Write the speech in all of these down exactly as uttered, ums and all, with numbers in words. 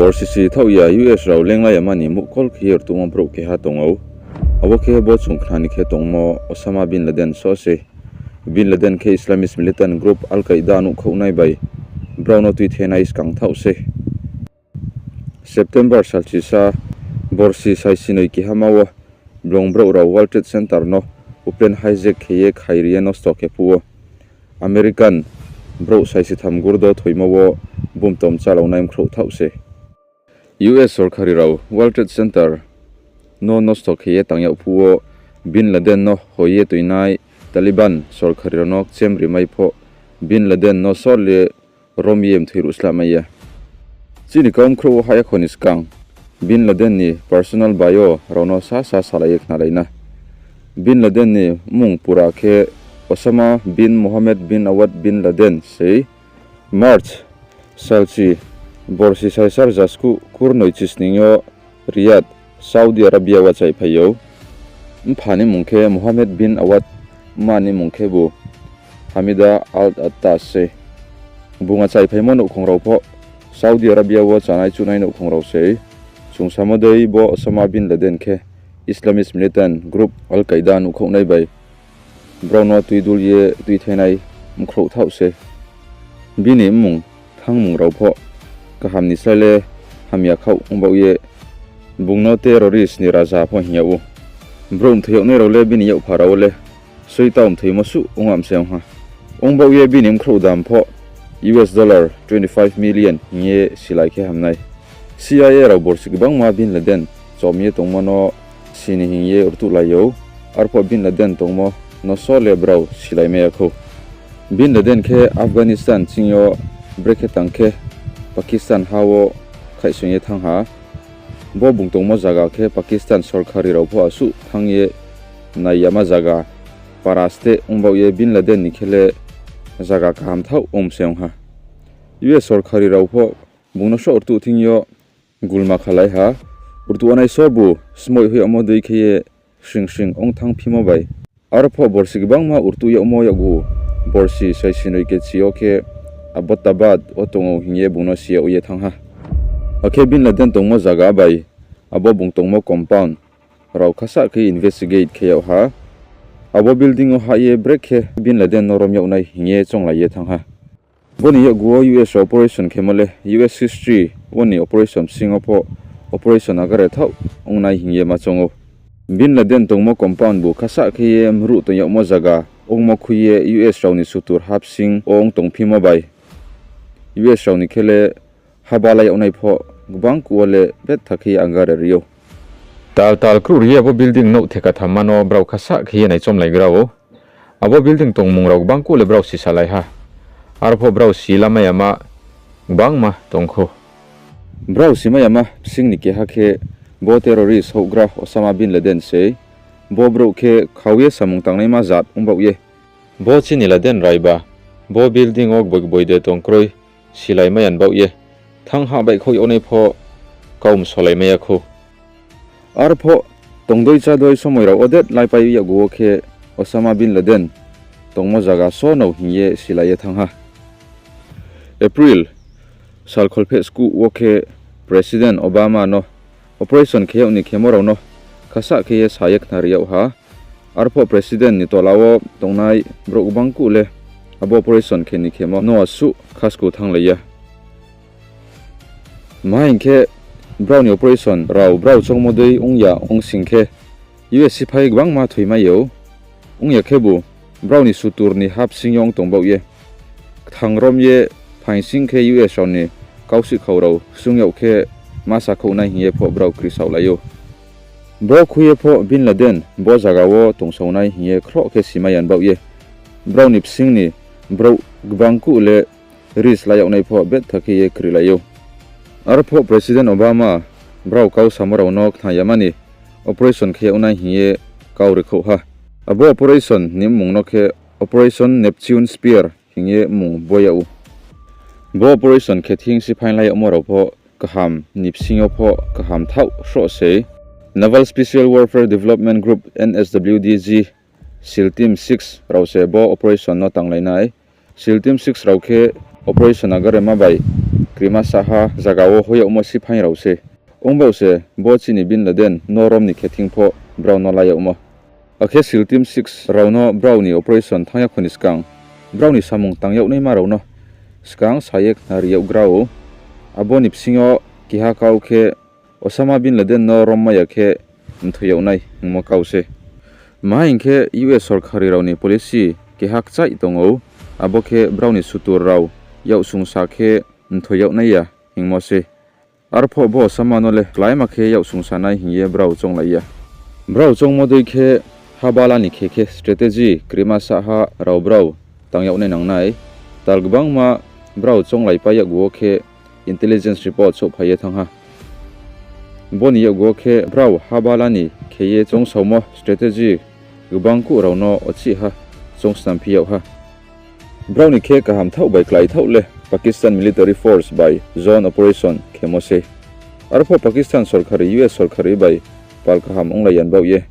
Borsi si thaoh ya U S rao lenglai yama ni muhkol khe ye rtuhmo brouh keha tong ou. Abo khe bo chung khna ni khe tongmo Osama bin Laden só se. Bin Laden khe Islamist militant group Al Qaeda nouhkhouhnai bai brao no tuithenai skang thaoh se. September salchisa borsi saisinoi kehama wo blung brouh rao World Trade Center no plane hijack khe ye khairi ye nosto khe phuh wo American brouh saisitham gurdo thoimo wo bumtom chálaonai mkhrouh thaoh se. U S sorkari rao World Trade Center no nosto khe ye tang yag phuh wo Bin Laden no hoi ye toinai Taliban sorkari rao no kchem rimai pho Bin Laden no só le rom ye mthoi ruh slamai ya. Chini kau mkhrouh wo hah ya kho ni skang Bin Laden ni personal bio rao no sasa salai ye khnalai na. Bin Laden ni mmung pura khe Osama bin Mohammed bin Awad bin Laden sei. March salchi borsi saisar jaskuh kurnoi chisning yo Riyadh, Saudi Arabia wo achaiphai ou. Mpha ni mmung khe Mohammed bin Awad, mma ni mmung khebu Hamida Al-Attah sei. Bung achaiphaimo nouhkhong rao pho Saudi Arabia wo chanai chuhnai nouhkhong rao sei. Chung samo dei bo Osama bin Laden khe Islamist militant group Al Qaeda nouhkhouhnai bai brao no tuidul ye tuithenai mkhrouh thaoh se. Bini mmung thanngmung rao pho kaham ni slái le hamya khaoh ongbaoh ye bung no terrorist ni raja pho hing yag ou. Brouh mthoi yagnai rao le bini yakpha rao wo le soitao mthoimo suh ong am se ong ha. Ongbaoh ye bini mkhrouh dam pho U S dollar twenty five million hing ye silai khe ham nai. C I A rao borsi gbangma Bin Laden chom ye tongmo no si ni hing ye rtuhlai ou, arphuh Bin Laden tongmo no só le brao silaimai ya khou. Bin Laden khe Afghanistan ching yo brekhe tang khe Pakistan ha wo khaihsoing ye thanng ha. Bo bung tongmo zaga khe Pakistan sorkari rao pho asuh thanng ye nai yama zaga, para steh ongbaoh ye Bin Laden ni khe le zaga kaham thaoh ong se ong ha. U S sorkari rao pho bung no só rtuh thing yo gulma khalai ha. Rtuh anai só bu smoih hoih yagmo dei khe ye sring sring ong thanngphimo bai. Arphuh borsi gbangma rtuh yagmo yakgu borsi saisinoi kechi yo khe Abbottabad wo tong ou hing ye bung no si yag ye thanng ha. Akhe Bin Laden tongmo zaga bai abo bung tongmo compound rao khasah khe investigate khe yag ha. Abo building wo hah ye brekhe Bin Laden no rom yag nai hing ye chounglai ye thanng ha. Bo ni yakgu wo U S rao operation khemo le U S history wo ni operation bsing yo pho operation agare thaoh ong nai hing ye ma choung ou. Bin Laden tongmo compound bu khasah khe ye mruh tong yagmo zaga ongmo khui ye U S rao ni sutur ha bsing wo ong tongphimo bai U S rao ni khe le haba lai yag nai pho gbang kuh wo le bettha khe ye agare ri ou. Tal tal kruh ri ye abo building nouh theka thamma no brao khasah khe ye naichomlaigra ou. Abo building tongmung rao gbang kuh le brao sisalai ha. Arphuh brao silamai yama gbangma tong khou. Brao simai yama bsing ni keha khe bo terrorist houhgra Osama bin Laden sei. Bo brouh khe khau ye samung tangnaima jat ongbaoh ye. Bo chini Laden raiba, bo building wo gboi gboi de tong kroi, silaimai yan baoh ye, thanng ha baihkhouh yag nai pho kau msolaimai ya khou. Arphuh tongdoi chádoi somoi rao odet laipai yakgu wo khe Osama bin Laden tongmo zaga só nou hing ye silai ye thanng ha. April sal kholpheh skuh wo khe President Obama no operation khe yag ni khemo rao no khasah khe ye sa ye khnari yag ha. Arphuh President ni tola wo tongnai brouh gbang kuh le abo operation khe ni khemo no asuh khasku thannglai ya. Ma hing khe, brao ni operation rao brao choungmo dei ong ya ong sing khe, U S siphai gbangma thoimai ou. Ong ya khebu, brao ni sutur ni ha bsing yo ong tong baoh ye, kthang rom ye phaing sing khe U S rao ni kausikhau rao sung yag khe ma sakhouh nai hing ye pho brao krisaolai ou. Bo khui ye pho Bin Laden bo zaga wo tongsao nai hing ye khroh khe simai yan baoh ye, brao ni bsing ni brouh gbang kuh le risk la yag nai pho bettha khe ye krilai ou. Arphuh President Obama brao kau samo rao no khna yama ni operation khe yag nai hing ye kau rikhouh ha. Abo operation ni mmung no khe Operation Neptune Spear hing ye mmung bo yag ou. Bo operation khe thing siphai la yagmo rao pho kaham ni bsing yo pho kaham thaoh sroh sei. Naval Special Warfare Development Group, N S W D G, SEAL Team six rao se bo operation no tanglai nai. SEAL Team six rao khe operation agarema bai krima saha zaga wo hoih yagmo siphaing rao se. Ongbaoh se bo chini Bin Laden no rom ni khe thing pho brao no la yagmo. Akhe SEAL Team six rao no brao ni operation thanng ya kho ni skang, brao ni samung tang yag naima rao no skang sa ye khnari yag gra ou. Abo ni bsing yo keha kau khe, Osama Bin Laden no rommai ya khe mthoi yag nai hingmo kau se. Tma hing khe, U S sorkari rao ni policy keha kchaih tong ou, abo khe brao ni sutur rao yaksungsa khe mthoi yag nai ya hingmo se. Arphuh bo Osama no le kláima khe yaksungsa nai hing ye brao chounglai ya. Brao choungmo dei khe, habala ni khe khe strategy krima saha rao brao tang yag nai nang nai. Tal gbangma brao chounglaipai yakgu wo khe intelligence report souhphai ye thanng ha. Bo ni yakgu wo khe brao habala ni khe ye choungsaomo strategy gbang kuh rao no ochih ha choungsnamphi yag ha. Brao ni khe kaham thaoh bai klái thaoh le Pakistan military force bai zone operation khemo sei. Arphuh Pakistan sorkari U S sorkari bai pal kaham onglai yan baoh ye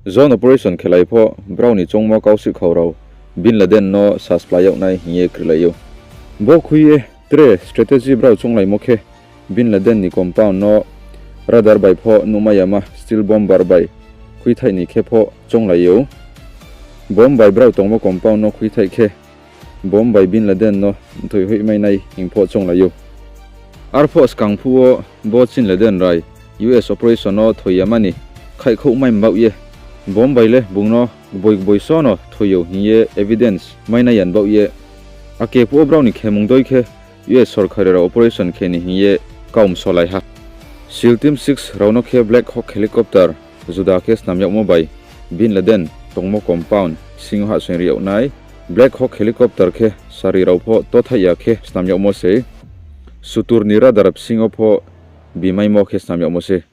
zone operation khelai pho brao ni choungmo kausi khau rao Bin Laden no sasplái yag nai hing ye krilai ou. Bo khui ye tre strategy brao chounglaimo khe Bin Laden ni compound no radar bai pho nuhmai yama steel bomber bai khuithaih ni khe pho chounglai ou. Bomb bai brao tongmo compound no khuithaih khe, bomb bai Bin Laden no mthoi hoihmai nai hing pho chounglai ou. Arphuh skang phuh wo bo Chin Laden rai U S operation no thoi yama ni khaihkhouhmai mbaoh ye, bomb bai le bung no gboi gboi só no thoi ou hing ye evidence mai nai yan baoh ye, ake phuh wo brao ni khemung dei khe U S sorkari rao operation khe ni hing ye kau msolai ha. SEAL Team six rao no khe Black Hawk helicopter juda khe snam yagmo bai Bin Laden tongmo compound bsing yo hahsoing ri yag nai. Black Hawk helicopter khe sari rao pho tothaih ya khe snam yagmo sei. Sutur ni radar bsing yo pho bimaimo khe snam yagmo sei.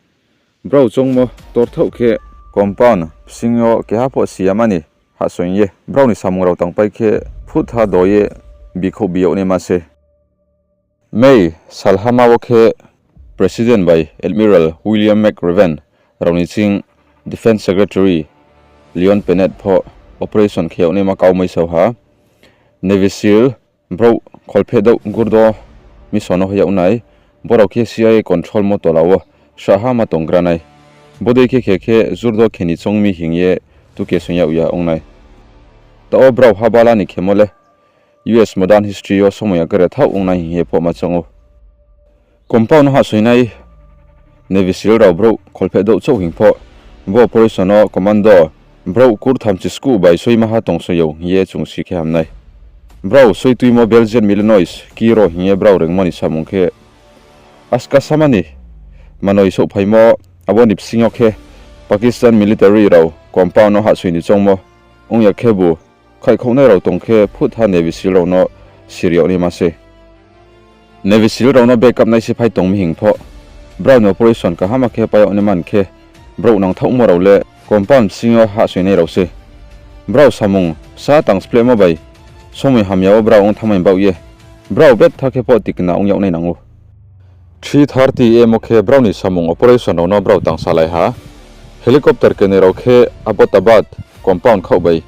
Brao choungmo torthaoh khe compound bsing yo keha pho si yama ni hahsoing ye brao ni samung rao tangpai khe phutha do ye bikhouh bi yag naima sei. May salhama wo khe President bai Admiral William McRaven rao ni ching Defence Secretary Leon Panett pho operation khe yag naima kau maisao ha. Navy SEAL brouh kholpheh douh gurdo mission no hoih yag nai, brao khe C I A control mo tola wo sahha ma tonggra nai. Bodei khe khe khe jurdo khe ni choung mi hing ye tuke soing yag ya ong nai. Taoh wo brao habala ni khemo le U S modern history yo somoi ya kare thaoh ong nai hing ye phohma choung ou. Compound no hahsoingnai Navy SEAL rao brouh kholpheh douh chouh hing pho, bo operation no commando brouh kurtham chiskuh bai soimaha tongsoi ou hing ye chung si khe ham nai. Brao soi tuimo Belgian Malinois Kiro hing ye brao reingmo ni samung khe, askasama ni manoi souhphaimo, abo ni bsing yo khe Pakistan military rao compound no hahsoi ni choungmo ong ya khebu, khaihkhouhnai rao tong khe phutha Navy SEAL rao no siri yag naima sei. Navy SEAL rao no backup nai siphai tong mi hing pho, brao ni operation kaham khe pai yag naima khe, brouh nangthaohmo rao le compound bsing yo hahsoingnai rao sei. Brao samung sa tang splehmo bai somoi hamya wo brao ong thanngmai baoh ye, brao betha khe pho tikna ong yag nai nang ou. Three thirty A M wo khe brao ni samung operation rao no brao tangsalai ha. Helicopter kenoi rao khe Abbottabad compound khaoh bai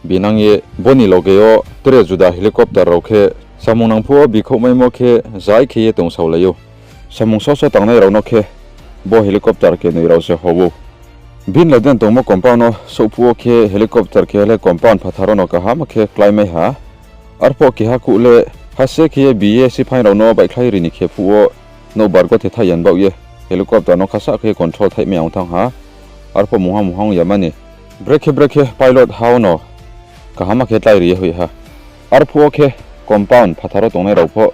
binang ye, bo ni loge yo tre juda helicopter rao khe samung nang phuh wo bikhouhmaimo khe zai khe ye tongsaolai ou. Samung soso tangnai rao no khe bo helicopter kenoi rao se ho ou. Bin Laden tongmo compound no souhphuh wo khe helicopter keha le compound phathar wo no kaham khe kláimai ha. Arphuh keha kuh le hase khe ye bi ye siphai rao no baihkhlai ri ni khe phuh wo nouhbar gothe thaih yan baoh ye helicopter no khasah khe control thaihmai ya ong thanng ha. Arphuh mungha mungha ong yama ni brekhe brekhe pilot ha wo no kaham khe klái ri ye hoih ha. Arphuh wo khe compound phathar wo tongnai rao pho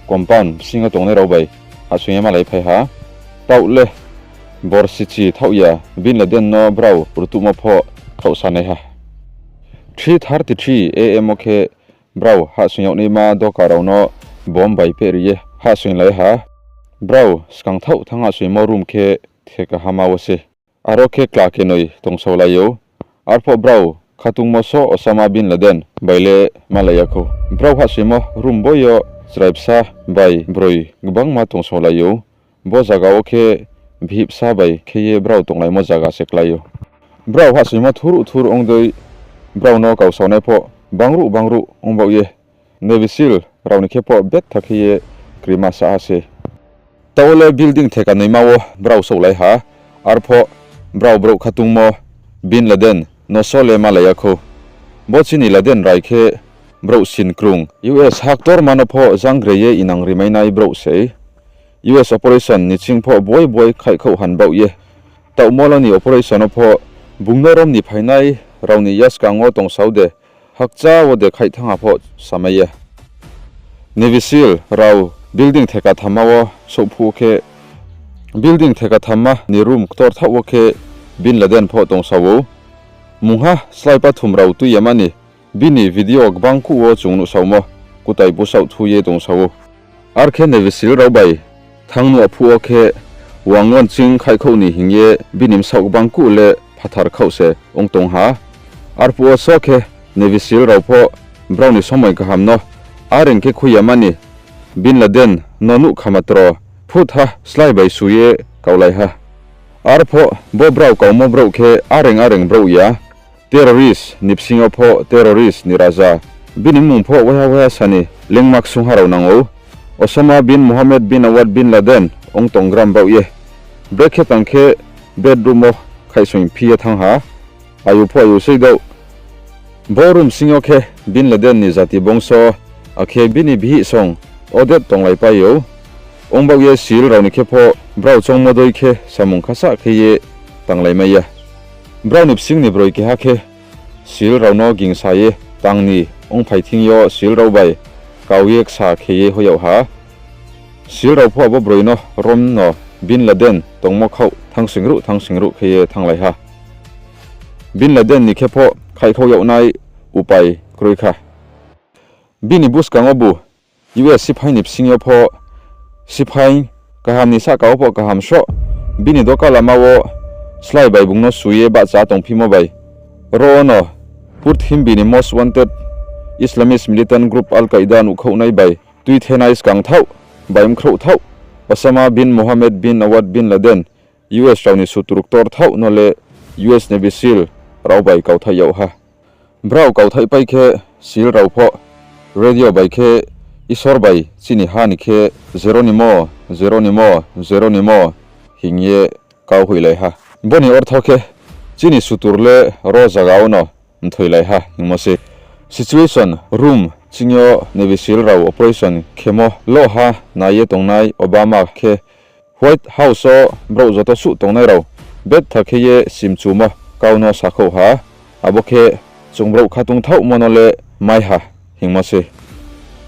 compound bsing yo tongnai rao bai hahsoing ye malaiphai ha. Taoh le borsichi thaoh ya Bin Laden no brao rutuhmo pho thaohsanaiha. Three thirty-three A M wo khe brao hahsoing yag naima doka rao no bomb bai pehri ye hahsoinglai ha. Brao skang thaoh thanng hahsoingmo room khe the kahama wo se. Aro khe kla kenoi tongsaolai ou. Arphuh brao khatungmo só Osama Bin Laden bai le malai ya khou. Brao hahsoingmo room bo yo chrai bsa bai broi gbangma tongsaolai ou. Bo zaga wo khe bihih bsa bai khe ye brao tonglaimo zaga se klái ou. Brao hahsoingmo thuruh thuruh ong dei, brao no kausaonai pho bangruh bangruh ong baoh ye, Navy SEAL rao ni khe pho betha khe ye krima sa ha se. Taoh wo le building theka noima wo brao souhlai ha, arphuh brao brouh khatungmo Bin Laden no so le malai ya khou. Bo chini Laden rai khe brouh sin krung, U S ha ktorma no pho jangre ye inang rimainai brouh sei. U S operation ni ching pho boi boi khaihkhouh han baoh ye. Taoh molo ni operation wo pho bung no rom ni phainai rao ni yaskang wo tongsao de, hakcha wo de khaih thanng ha pho samai ya. Navy SEAL rao building theka thamma wo souhphuh khe, building theka thamma ni room ktorthaoh wo khe Bin Laden pho tongsao ou. Mungha slái pathum rao tui yama ni bini video gbang kuh wo chung nuhsaomo kutai busaoh thu ye tongsao ou. Ar khe Navy SEAL rao bai thanng nuh phuh wo khe, wang no nching khaihkhouh ni hing ye bini bsaoh gbang kuh le phathar khaoh se ong tong ha. Arphuh wo so khe Navy SEAL rao pho brao ni somoi kaham no areng khe khui yama ni Bin Laden no nuh kha matro phutha slái bai su ye kaulai ha. Arphuh bo brao kaumo brouh khe areng areng brouh ya. Terrorist ni bsing yo pho terrorist ni raja. Bini mmung pho waiha waiha sa ni lengma ksungha rao nang ou. Osama bin Mohammed bin Awad bin Laden ong tong gram baoh ye. Brekhe tang khe bedroom wo khaihsoing phi ye thanng ha. Ayu pho ayu sei douh. Bo room bsing yo khe Bin Laden ni jati bongso, akhe bini bihih song odet tonglaipai ou. Ong baoh ye SEAL rao ni khe pho brao choungmo dei khe samung khasah khe ye tanglaimai ya. Brao ni bsing ni broi keha khe SEAL rao no gingsa ye tang ni ongphai thing yo SEAL rao bai kau ye ksa khe ye hoih yag ha. SEAL rao pho abo broi no rom no Bin Laden tongmo khaoh thanngsoingruh thanngsoingruh khe ye thannglai ha. Bin Laden ni khe pho khaihkhouh yag nai upai kroi kha. Bini buskang wo bu U S siphaing ni bsing yo pho siphaing kaham ni sahka wo pho kaham sroh, bini doka lama wo slái bai bung no su ye bahcha tongphimo bai. Ro wo no purthimbi ni most wanted Islamist militant group Al Qaeda nuhkhouhnai bai tuithenai skang thaoh bai mkhrouh thaoh Osama bin Mohammed bin Awad bin Laden U S rao ni sutur ktor thaoh no le U S Navy SEAL rao bai kauthai yag ha. Brao kauthaipai khe SEAL rao pho radio bai khe Isor bai chini ha ni khe Jeronimo, Jeronimo, Jeronimo hing ye kau hoihlai ha. Bo ni ortho khe chini sutur le ro zaga wo no mthoilai ha hingmo se. Situation room ching yo Navy SEAL rao operation khemo loh ha nai ye tongnai Obama khe White House wo brouh joto suh tongnai rao bettha khe ye simchumo kau no sakhouh ha. Abo khe chung brouh khatungthaohmo no le mai ha hingmo se.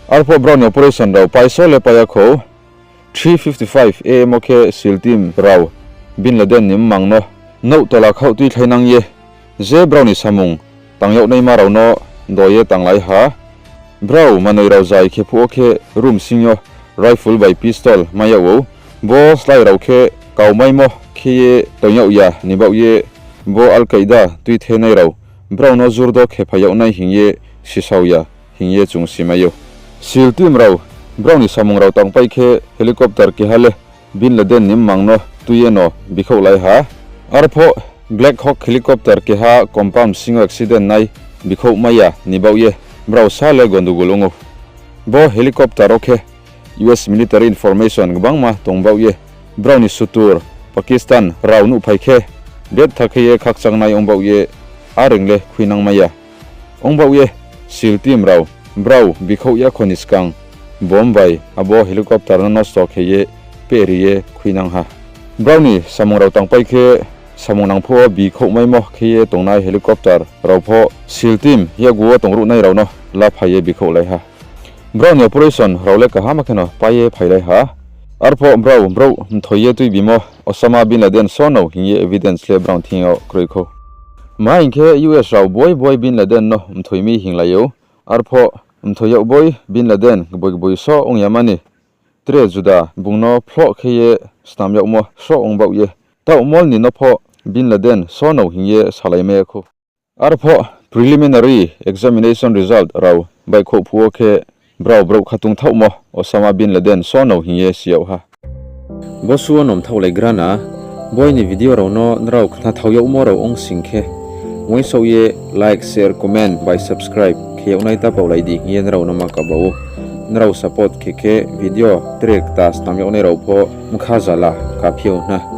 Arphuh brao ni operation rao paiso le pai ya khou. Three fifty-five A M wo khe SEAL team rao Bin Laden ni mmang no nouh tola khaoh tuithlainang ye je brao ni samung tang yag naima rao no do ye tanglai ha. Brao manoi rao zai khe phuh wo khe room sing yo rifle bai pistol mai yag ou. Bo slái rao khe kaumaimo khe ye toing yag ya ni baoh ye bo Al Qaeda tuithenai rao brao no jurdo khephai yag nai hing ye sisao ya hing ye chung simai ou. SEAL team rao brao ni samung rao tangpai khe helicopter keha le Bin Laden ni mmang no tui ye no bikhouhlai ha. Arphuh Black Hawk helicopter keha compound sing yo accident nai bikhouhmai ya ni baoh ye brao sa le gondogol ong ou. Bo helicopter wo khe U S military information gbangma tong baoh ye brao ni sutur Pakistan rao nuhphai khe bettha khe ye khakchangnai ong baoh ye areng le khuinangmai ya. Ong baoh ye SEAL team rao brao bikhouh ya kho ni skang bomb bai abo helicopter no nosto khe ye pehri ye khuinang ha. Brao ni samung rao tangpai khe samung nang phuh wo bikhouhmaimo khe ye tongnai helicopter rao pho SEAL team yakgu wo tongruhnai rao no laphai ye bikhouhlai ha. Brao ni operation rao le kaham khe no pai ye phailai ha. Arphuh brao brouh mthoi ye tuibimo Osama bin Laden so no hing ye evidence le brao thing yo kroi khou. Ma hing khe U S rao boi boi Bin Laden no mthoi mi hinglai ou. Arphuh mthoi yag boi Bin Laden gboi gboi so ong yama ni tre juda bung no phloh khe ye snam yagmo sroh ong baoh ye. Taoh mol ni no pho Bin Laden so no hing ye salaimai ya khou. Arphuh preliminary examination result rao baihkhouh phuh wo khe brao brouh khatungthaohmo Osama bin Laden so no hing ye si yag ha. Bo suh wo no mthaohlai gra na, boi ni video rao no nrao khnathao yagmo rao ong sing khe, uaingsouh ye like, share, comment bai subscribe khe yag nai ta paohlai di hing ye nrao no ma kaba ou. nrao support khe khe video tre kta snam yag nai rao pho bkha zala kaphi ou hna.